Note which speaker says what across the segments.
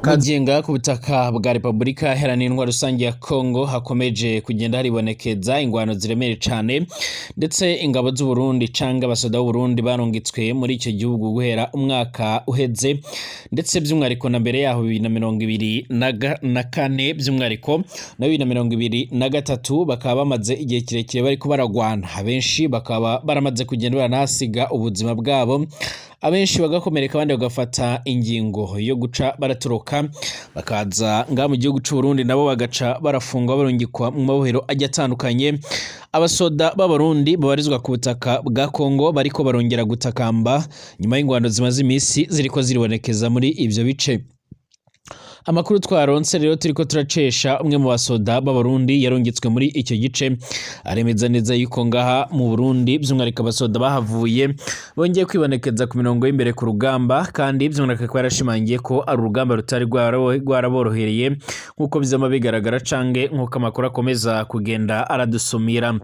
Speaker 1: Kazi.
Speaker 2: Mugenga ku butaka bwa Repubulika Iharanira Intwaro Rusange ya Kongo hakomeje kugenda haribonekeza ingwano ziremereye cane, ndetse ingabo z'u Burundi canke abasoda b'u Burundi barungitswe muri ico gihugu guhera umwaka uheze, ndetse by'umwihariko na mbere yaho 2024, by'umwihariko na 2023, bakaba bamaze igihe kirekire bariko baragwana. Abenshi bakaba baramaze kugenda baranahasiga ubuzima bwabo, abenshi bagakomereka, abandi bagafata ingingo yo guca baratoroka bakaza ngaha mu gihugu c'u Burundi, nabo bagaca barafungwa, barungikwa mu mabohero agiye atandukanye. Abasoda b'Abarundi babarizwa ku butaka bwa Kongo bariko barongera gutakamba nyuma y'ingwano zimaze imisi ziriko ziribonekeza muri ivyo bice. Amakuru twaronse rero turiko turacesha umwe mu basoda b'Abarundi yarungitswe muri icyo gice, aremeza neza yuko ngaha mu Burundi by'umwihariko abasoda bahavuye bongeye kwibonekeza ku mirongo y'imbere ku rugamba, kandi by'umwihariko akaba yarashimangiye ko ari urugamba rutari rwaraborohereye nk'uko bizama bigaragara canke nk'uko amakuru akomeza kugenda aradusumira.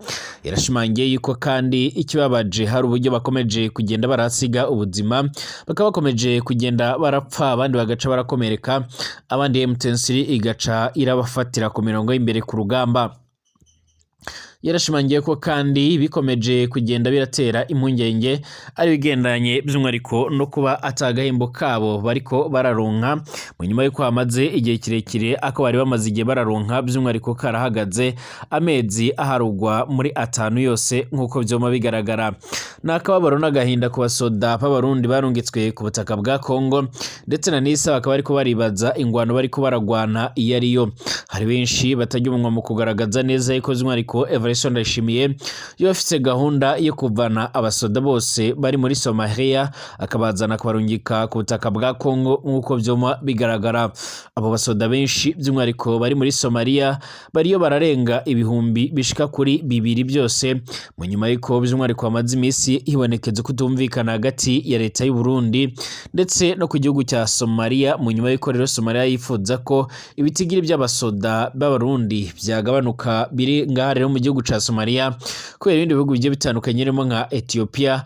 Speaker 2: Yarashimangiye yuko kandi ikibabaje hari uburyo bakomeje kugenda barasiga ubuzima, bakaba bakomeje kugenda barapfa, abandi bagaca barakomereka, abandi M23 igaca irabafatira ku mirongo y'imbere ku rugamba. Yarashimangiye ko kandi bikomeje kugenda biratera impungenge ari ibigendanye by'umwihariko no kuba atagahembo kabo bariko bararonka, mu nyuma y'uko hamaze igihe kirekire ako bari bamaze igihe bararonka by'umwihariko karahagaze amezi aharugwa muri 5 yose nk'uko vyoma bigaragara. Ni akababaro n'agahinda ku basoda b'Abarundi barungitswe ku butaka bwa Kongo, ndetse na nisa bakaba bariko baribaza ingwano bariko baragwana iyo ariyo. Hari benshi batajya umunwa mu kugaragaza neza yuko by'umwihariko Evariste Ndayishimiye yo afise gahunda yo kuvana abasoda bose bari muri Somalia akabazana kubarungika ku butaka bwa Kongo nk'uko vyoma bigaragara. Abo basoda benshi by'umwihariko bari muri Somalia bariyo bararenga ibihumbi bishika kuri 2 byose, mu nyuma y'uko by'umwihariko hamaze imisi hibonekeza kutumvikana hagati ya leta y'u Burundi ndetse no ku gihugu cya Somalia, mu nyuma y'uko rero Somalia yifuza ko ibitigiri by'abasoda b'Abarundi byagabanuka biri ngaha rero mu gihugu ca Somalia, kubera ibindi bihugu bigiye bitandukanye harimo nka Ethiopia,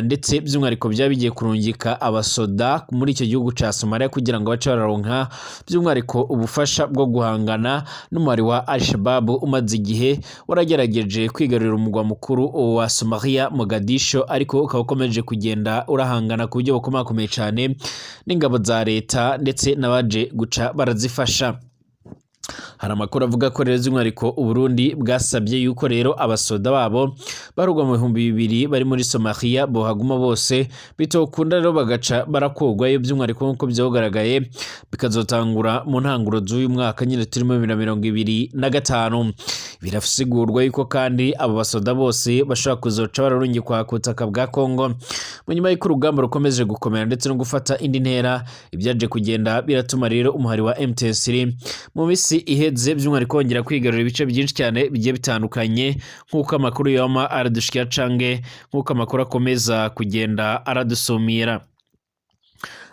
Speaker 2: ndetse by'umwihariko byaba bigiye kurungika abasoda muri icyo gihugu ca Somalia kugira ngo bace bararonka by'umwihariko ubufasha bwo guhangana n'umubare wa Al-Shabaab umaze igihe waragerageje kwigarurira umugwa mukuru wa Somalia, Mogadishu, ariko ukaba ukomeje kugenda urahangana ku buryo bukomakomeye cane n'ingabo za leta ndetse n'abaje guca barazifasha. Hari amakuru avuga ko rero by'umwihariko Uburundi bwasabye yuko rero abasoda babo barugwa mu 2000 bari muri Somalia bohaguma bose, bitokunda rero bagaca barakurwayo by'umwihariko nk'uko vyagaragaye, bikazotangura mu ntanguro z'uyu mwaka nyine turimo 2025. Birasigurwa yuko kandi abo basoda bose bashobora kuzoca bararungikwa ku butaka bwa Kongo mu nyuma y'uko urugamba rukomeje gukomera ndetse no gufata indi ntera. Ibyaje kugenda biratuma rero umuhari wa M23 mu misi iheze by'umwihariko kongera kwigarurira ibice byinshi cyane bigiye bitandukanye, nk'uko amakuru yama aradushikira canke nk'uko amakuru akomeza kugenda aradusumira.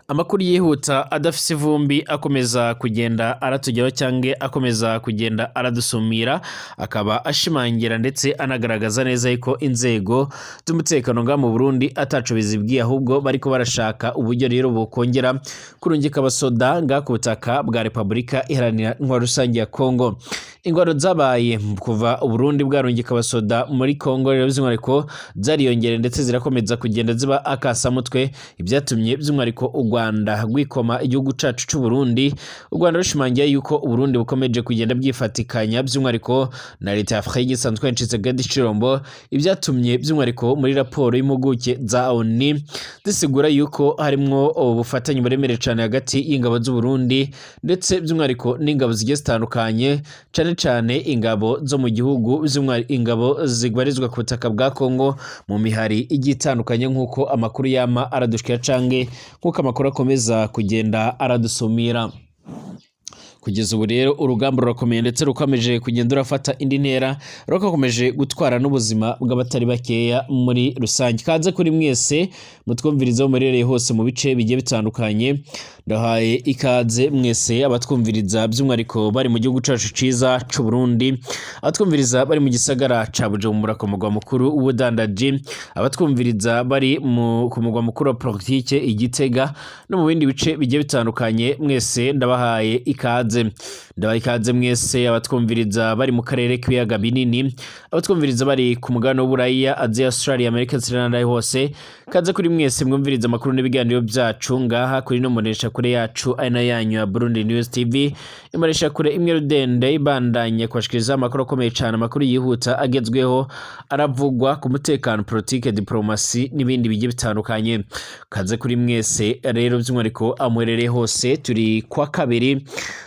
Speaker 2: Amakuru yihuta adafise ivumbi akomeza kugenda aratugeraho cyangwa akomeza kugenda aradusumira, akaba ashimangira ndetse anagaragaza neza yuko inzego z'umutekano ngaha mu Burundi ataco bizibwiye, ahubwo bariko barashaka uburyo rero bokongera kurungika abasoda ngaha ku butaka bwa Repubulika Iharanira Intwaro Rusange ya Kongo. Ingwano zabaye kuva Uburundi bwarungika abasoda muri Kongo rero by'umwihariko zariyongera ndetse zirakomeza kugenda ziba akasamutwe, ibyatumye by'umwihariko u Rwanda rwikoma igihugu cacu c'u Burundi. U Rwanda rushimangiye yuko Uburundi bukomeje kugenda bwifatikanya by'umwihariko na leta ya Afrika isanzwe ya Tshisekedi Tshilombo, ibyatumye by'umwihariko muri raporo y'impuguke za ONU zisigura yuko harimwo ubufatanye buremereye cane hagati y'ingabo z'u Burundi ndetse by'umwihariko n'ingabo zigiye zitandukanye, cane cane ingabo zo mu gihugu, ingabo zibarizwa ku butaka bwa Kongo mu mihari igiye itandukanye, nk'uko amakuru yama aradushikira canke nk'uko amakuru akomeza kugenda aradusumira. Kugeza ubu rero urugamba rurakomeye ndetse rukomeje kugenda rurafata indi ntera, rukomeje gutwara n'ubuzima bw'abatari bakeya muri rusange. Kaze kuri mwese mutwumviriza aho muherereye hose mu bice bigiye bitandukanye, ndahaye ikaze mwese abatwumviriza by'umwihariko bari mu gihugu cacu ciza c'u Burundi, abatwumviriza bari mu gisagara ca Bujumbura ku mugwa mukuru w'ubudandaji, abatwumviriza bari ku mugwa mukuru wa politike i Gitega no mu bindi bice bigiye bitandukanye, mwese ndabahaye ikaze. Ndabaha ikaze mwese abatwumviriza bari mu karere k'ibiyaga binini, abatwumviriza bari ku mugabane w'Uburaya, Aziya, Australia, Amerika ndetse n'ahandi hose. Kaze kuri mwese mwumviriza amakuru n'ibiganiro byacu ngaha kuri no mbonesha kure yacu ari na yanyu ya Burundi News TV, imbonesha kure imwe rudende ibandanye kubashikiriza amakuru akomeye cyane, amakuru yihuta agezweho aravugwa ku mutekano, politike, diplomasi n'ibindi bigiye bitandukanye. Kaze kuri mwese rero by'umwihariko amuherereye hose, turi kwa kabiri,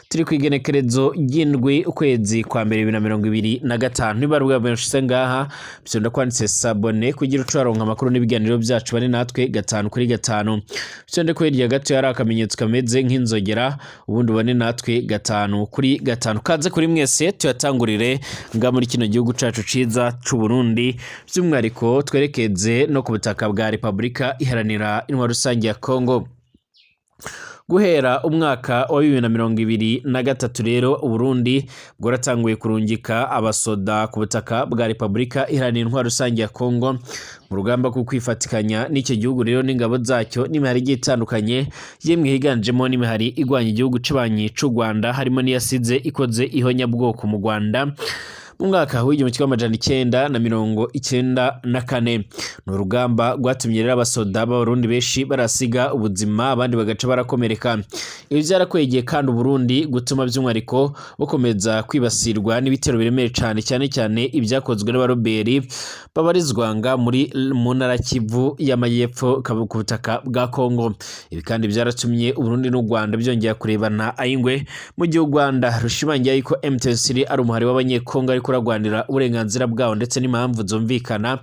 Speaker 2: turi ku igenekerezo ry'indwi ukwezi kwa mbere 2025. Niba ari ubwa mbere ngaha, bisonda kwanditse s'abonner kugira uce waronka amakuru n'ibiganiro byacu, bane natwe gatanu kuri gatanu. Bisonde ko hirya gato hari akamenyetso kameze nk'inzogera, ubundi ubane natwe gatanu kuri gatanu. Kaze kuri mwese, tuyatangurire nga muri kino gihugu cacu ciza c'u Burundi, by'umwihariko twerekeze no ku butaka bwa Repubulika Iharanira Intwaro Rusange ya Kongo. Guhera umwaka wa 2023 rero, Uburundi bwaratanguye kurungika abasoda ku butaka bwa Repubulika Iharanira Intwaro Rusange ya Kongo mu rugamba rwo kwifatikanya n'icyo gihugu rero n'ingabo zacyo n'imihari igiye itandukanye, yemwe higanjemo n'imihari igwanya igihugu c'abanyi c'u Rwanda, harimo n'iyasize ikoze ihonyabwoko mu Rwanda mu mwaka w'1994. Ni urugamba rwatumye rero abasoda b'Abarundi benshi barasiga ubuzima, abandi bagaca barakomereka. Ibi byarakwegeye kandi Uburundi gutuma by'umwihariko bukomeza kwibasirwa n'ibitero biremereye cane, cyane cyane ibyakozwe n'abaroberi babarizwa nga muri mu ntara Kivu y'Amajyepfo ku butaka bwa Kongo. Ibi kandi byaratumye Uburundi n'u Rwanda byongera kurebana ay'ingwe, mu gihe u Rwanda rushimangira yuko M23 ari umuhari w'Abanyekongo ariko uragwanira uburenganzira bwabo ndetse n'impamvu zumvikana.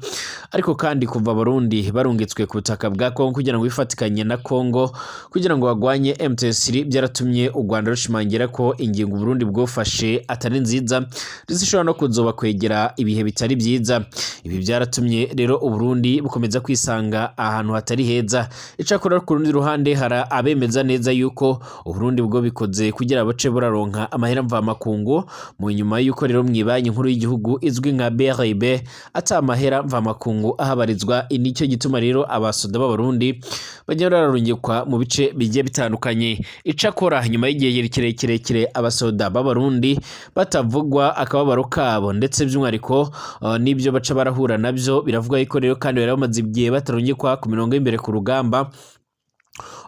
Speaker 2: Ariko kandi kuva Abarundi barungitswe ku butaka bwa Kongo kugira ngo bifatikanye na Kongo kugira ngo bagwanye M23, byaratumye u Rwanda rushimangira ko ingingo Uburundi bwofashe atari nziza, ndetse ishobora no kuzoba kwegera ibihe bitari byiza. Ibi byaratumye rero Uburundi bukomeza kwisanga ahantu hatari heza. Icakora ku rundi ruhande hari abemeza neza yuko Uburundi bwo bikoze kugira bace buraronka amahera mvamakungu, mu nyuma yuko rero mw'ibanki nkuru y'igihugu izwi nka BRB ata amahera mvamakungu ahabarizwa. Nicyo gituma rero abasoda b'Abarundi bajya bararungikwa mu bice bigiye bitandukanye. Icakora nyuma y'igihe kirekire abasoda b'Abarundi batavugwa akababaro kabo ndetse by'umwihariko n'ibyo baca barahura nabyo, biravugwa yuko rero kandi bari bamaze igihe batarungikwa ku mirongo y'imbere ku rugamba.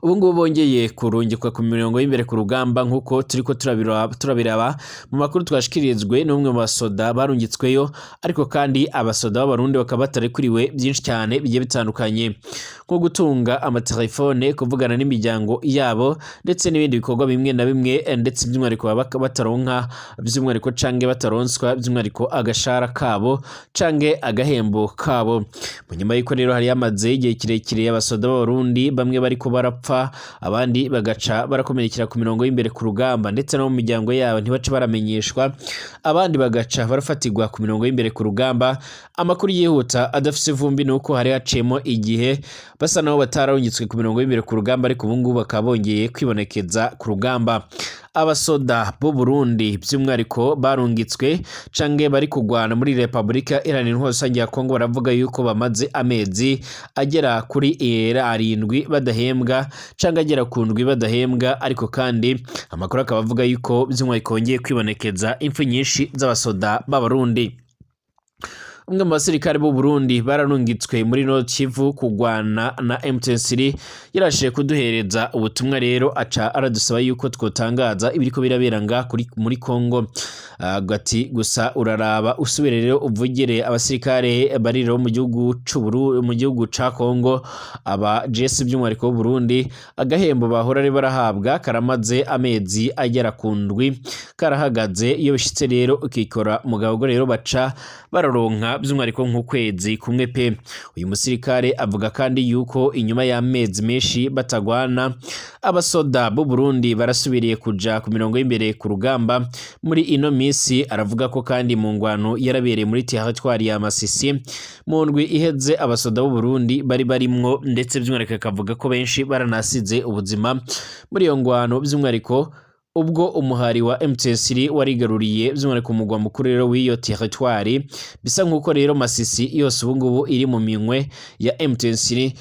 Speaker 2: Ubu ngubu bongeye kurungikwa ku mirongo y'imbere ku rugamba, nk'uko turiko turabiraba mu makuru twashikirijwe n'umwe mu basoda barungitsweyo. Ariko kandi abasoda b'Abarundi bakaba batarekuriwe byinshi cyane bigiye bitandukanye, nko gutunga amatelefone, kuvugana n'imiryango yabo ndetse n'ibindi bikorwa bimwe na bimwe, ndetse by'umwihariko baba bataronka by'umwihariko canke bataronswa by'umwihariko agashara kabo canke agahembo kabo. Mu nyuma y'uko rero hari hamaze igihe kirekire abasoda b'Abarundi bamwe bariko barapfa, abandi bagaca barakomerekera ku mirongo y'imbere ku rugamba, ndetse no mu miryango yabo ntibace baramenyeshwa, abandi bagaca barafatirwa ku mirongo y'imbere ku rugamba. Amakuru yihuta adafise ivumbi ni uko hari haciyemo igihe basa naho batararungitswe ku mirongo y'imbere ku rugamba, ariko ubu ngubu bakaba bongeye kwibonekeza ku rugamba. Abasoda b'u Burundi by'umwihariko barungitswe canke bari kugwana muri Repubulika Iharanira Intwaro Rusange ya Kongo baravuga yuko bamaze amezi agera kuri 7 badahembwa, canke agera ku 7 badahembwa. Ariko kandi amakuru akaba avuga yuko by'umwihariko hongeye kwibonekeza impfu nyinshi z'abasoda b'Abarundi. Umwe mu basirikare b'u Burundi bararungitswe muri Nord Kivu kugwana na M23 yarashije kuduhereza ubutumwa rero, aca aradusaba yuko twotangaza ibiriko birabera nga muri Kongo. Ati gusa uraraba usubire rero uvugire abasirikare bari rero mu gihugu c'u mu gihugu ca Kongo, aba JS by'umwihariko w'u Burundi, agahembo bahora ari barahabwa karamaze amezi agera ku 7 karahagaze. Iyo bishitse rero ukikora mugabo rero baca bararonka by'umwihariko nk'ukwezi kumwe pe. Uyu musirikare avuga kandi yuko inyuma y'amezi menshi batagwana, abasoda b'u Burundi barasubiriye kuja ku mirongo y'imbere ku rugamba muri ino misi. Aravuga ko kandi mu ngwano yarabereye muri teritwari ya Masisi mu ndwi iheze, abasoda b'u Burundi bari barimwo, ndetse by'umwihariko akavuga ko benshi baranasize ubuzima muri iyo ngwano, by'umwihariko ubwo umuhari wa M23 warigaruriye by'umwihariko umugwa mukuru rero w'iyo teritwari. Bisa nk'uko rero Masisi yose ubu ngubu iri mu minwe ya M23.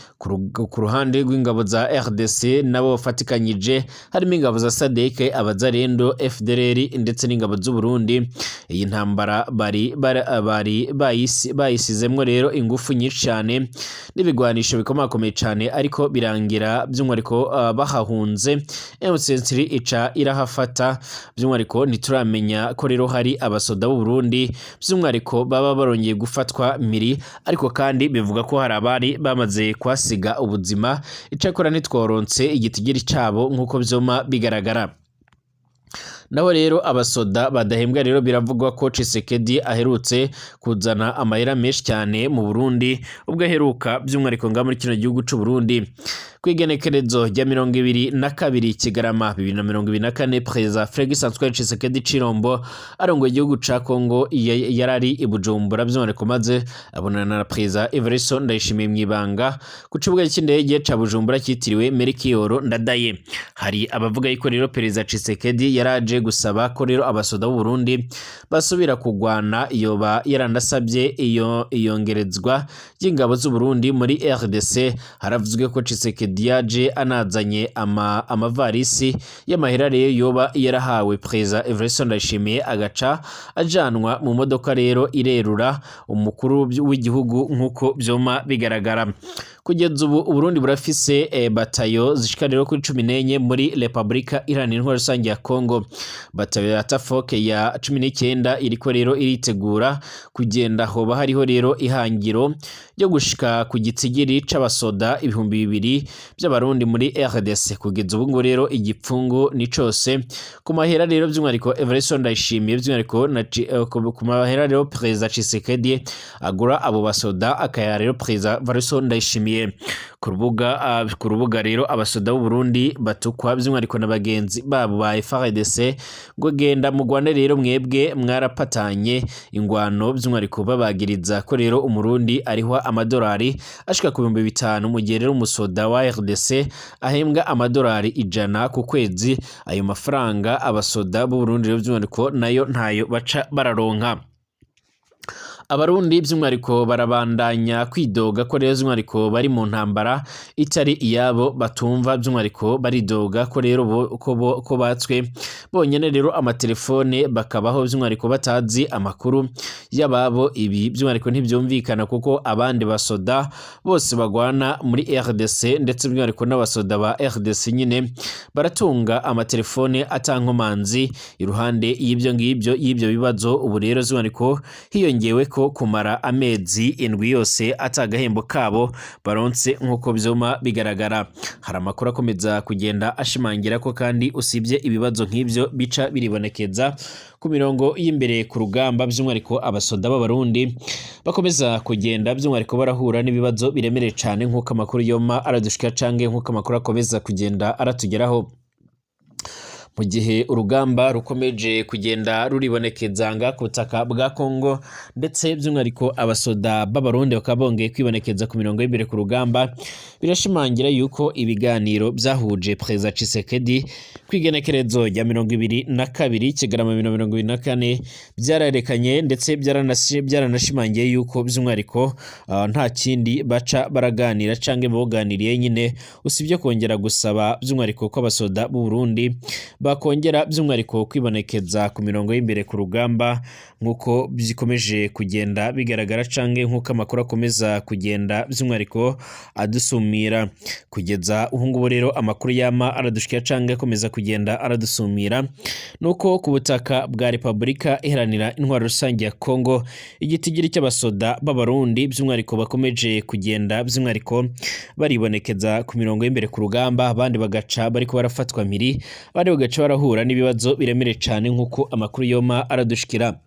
Speaker 2: Ku ruhande rw'ingabo za RDC nabo bafatikanyije, harimo ingabo za SADC, Abazarendo, FDLR ndetse n'ingabo z'u Burundi. Iyi ntambara bari bayisizemwo rero ingufu nyinshi cyane n'ibigwanisho bikomakomeye cyane, ariko birangira by'umwihariko bahahunze, M23 ica irahafata. By'umwihariko ntituramenya ko rero hari abasoda b'u Burundi by'umwihariko baba barongeye gufatwa miri, ariko kandi bivuga ko hari abari bamaze kuhasiga ubuzima. Icakora ntitworonse igitigiri cabo nk'uko vyoma bigaragara. Naho rero abasoda badahembwa rero, biravugwa ko Tshisekedi aherutse kuzana amahera menshi cyane mu Burundi ubwo aheruka by'umwihariko ngaha muri kino gihugu c'u Burundi. Kw'igenekerezo rya 22 Kigarama 2024, Perezida Felix Antoine Tshisekedi Tshilombo arongoye igihugu ca Congo yarari i Bujumbura by'umwihariko, maze abonana na Perezida Evariste Ndayishimiye mw'ibanga ku kibuga cy'indege ca Bujumbura cyitiriwe Melchior Ndadaye. Hari abavuga yuko rero Perezida Tshisekedi yaraje gusaba ko rero abasoda b'u Burundi basubira kugwana, yoba yaranasabye iyo iyongerezwa ry'ingabo z'u Burundi muri RDC. Haravuzwe ko Tshisekedi yaje anazanye amavarisi y'amahera rero yoba yarahawe Perezida Evariste Ndayishimiye, agaca ajanwa mu modoka rero irerura umukuru w'igihugu nk'uko vyoma bigaragara. Kugeza ubu Uburundi burafise batayo zishika rero kuri 14 muri Republika Iharanira Intwaro Rusange ya Congo. Batayo ya Tafoke ya 19 iriko rero iritegura kugenda. Hoba hariho rero ihangiro ryo gushika ku gitsigiri c'abasoda 2000 by'abarundi muri RDC. Kugeza ubu ngo rero igipfungu ni cose ku mahera rero by'umwihariko Evariste Ndayishimiye, by'umwihariko ku mahera rero Perezida Tshisekedi agura abo basoda akaya rero Perezida Evariste Ndayishimiye. Ku rubuga rero abasoda b'u Burundi batukwa by'umwihariko na bagenzi babo ba FARDC ngo genda mugwane rero mwebwe mwarapatanye ingwano, by'umwihariko babagiriza ko rero umurundi arihwa amadolari ashika ku 5000, mu gihe rero umusoda wa RDC ahembwa amadolari 100 ku kwezi. Ayo mafaranga abasoda b'u Burundi rero by'umwihariko nayo ntayo baca bararonka. Abarundi by'umwihariko barabandanya kwidoga ko rero by'umwihariko bari mu ntambara itari iyabo batumva. By'umwihariko baridoga ko rero ko batswe bonyene rero amatelefone, bakabaho by'umwihariko batazi amakuru y'ababo. Ibi by'umwihariko ntibyumvikana kuko abandi basoda bose bagwana muri RDC, ndetse by'umwihariko n'abasoda ba RDC nyine, baratunga amatelefone atankomanzi. Iruhande y'ibyo ngibyo, y'ibyo bibazo, ubu rero by'umwihariko hiyongewe ko kumara amezi 7 yose atagahembo kabo baronse nk'uko vyoma bigaragara. Hari amakuru akomeza kugenda ashimangira ko kandi usibye ibibazo nk'ivyo bica biribonekeza ku mirongo y'imbere ku rugamba, by'umwihariko abasoda b'abarundi bakomeza kugenda by'umwihariko barahura n'ibibazo biremereye cane nk'uko amakuru yoma aradushika canke nk'uko amakuru akomeza kugenda aratugeraho. Mu gihe urugamba rukomeje kugenda ruribonekeza nga ku butaka bwa Congo, ndetse by'umwihariko abasoda b'abarundi bakaba bongeye kwibonekeza ku mirongo y'imbere ku rugamba, birashimangira yuko ibiganiro byahuje Perezida Tshisekedi kw'igenekerezo rya 22 Kigarama 2024 byararekanye, ndetse byaranashimangiye yuko by'umwihariko nta kindi baca baraganira canke boganiriye nyine usibye kongera gusaba by'umwihariko ko abasoda b'u Burundi bakongera by'umwihariko kwibonekeza ku mirongo y'imbere ku rugamba nk'uko bikomeje kugenda bigaragara canke nk'uko amakuru akomeza kugenda by'umwihariko adusumira. Kugeza ubu ngubu rero amakuru yama aradushikira canke akomeza kugenda aradusumira nuko ku butaka bwa Repubulika Iharanira Intwaro Rusange ya Congo igitigiri cy'abasoda b'abarundi by'umwihariko bakomeje kugenda by'umwihariko baribonekeza ku mirongo y'imbere ku rugamba, abandi bagaca bariko barafatwa mpiri, abandi bagaca barahura n'ibibazo biremereye cane nk'uko amakuru yoma aradushikira.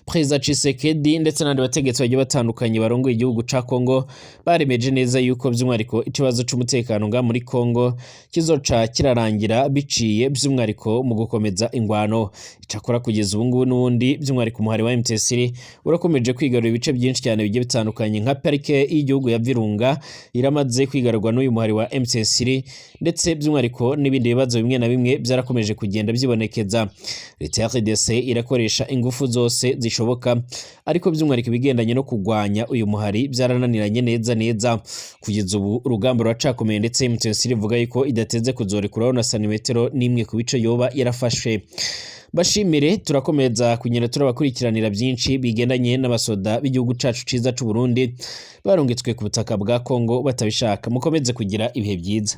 Speaker 2: Perezida Tshisekedi ndetse n'abandi bategetsi bagiye batandukanye barongoye igihugu ca Kongo baremeje neza yuko by'umwihariko ikibazo c'umutekano nga muri Kongo kizoca kirarangira biciye by'umwihariko mu gukomeza ingwano. Icakora kugeza ubu ngubu n'ubundi by'umwihariko umuhari wa M23 urakomeje kwigarurira ibice byinshi cyane bigiye bitandukanye, nka parike y'igihugu ya Virunga iramaze kwigarurwa n'uyu muhari wa M23, ndetse by'umwihariko n'ibindi bibazo bimwe na bimwe byarakomeje kugenda byibonekeza. Leta ya RDC irakoresha ingufu zose zishoboka, ariko by'umwihariko ibigendanye no kugwanya uyu muhari byarananiranye neza neza. Kugeza ubu urugamba ruracakomeye, ndetse M23 ivuga yuko idateze kuzorekuraho na santimetero n'imwe ku bice yoba yarafashe. Bashimire, turakomeza kugenda turabakurikiranira byinshi bigendanye n'abasoda b'igihugu cacu ciza c'u Burundi barungitswe ku butaka bwa Kongo batabishaka. Mukomeze kugira ibihe byiza.